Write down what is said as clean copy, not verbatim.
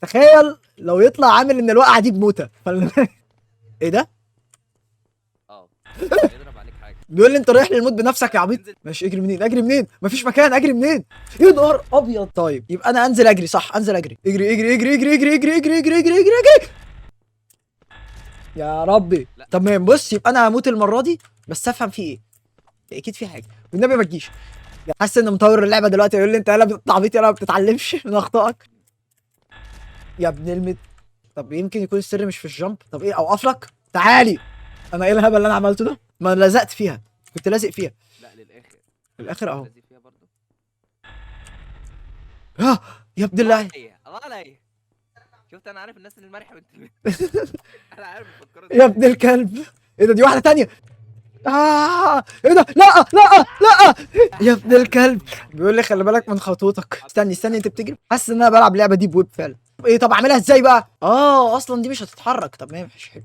تخيل لو يطلع عامل ان الوقعة دي بموته. ايه ده؟ اه، يضرب عليك حاجه. بيقول لي انت رايح للموت بنفسك يا عبيط. انزل. ماشي، اجري منين؟ اجري منين؟ مفيش مكان، اجري منين؟ يا نهار ابيض. طيب يبقى انا انزل اجري، صح؟ انزل اجري، اجري اجري اجري اجري اجري اجري اجري اجري اجري اجري اجري. يا ربي. لا. تمام، بص، يبقى انا هموت المرة دي بس افهم في ايه. اكيد في حاجه، والنبي ما تجيش. حاسس ان مطور اللعبة دلوقتي يقول لي انت يالا بتطلع عبيط، يالا ما بتتعلمش من اخطائك يا ابن المت. طب يمكن يكون السر مش في ال jump. طب ايه؟ اوقف لك، تعالي. انا ايه الهبل اللي انا عملته ده؟ ما انا لزقت فيها، كنت لازق فيها. لا، للاخر. في الاخر اهو. لازق فيها برضه. آه يا ابن الله الله. عليا، الله عليا. شفت؟ انا عارف الناس اللي المرحه بنت، انا عارف بيفكروا يا ابن الكلب، ايه ده؟ دي واحدة تانية. ايه ده؟ لا لا لا، يا ابن الكلب، بيقول لي خلي بالك من خطوتك. استني استني، انت بتجري. حاسس ان انا بلعب لعبه deep web فعلا. ايه؟ طب اعملها ازاي بقى؟ اصلا دي مش هتتحرك. طب ماشي، حلو.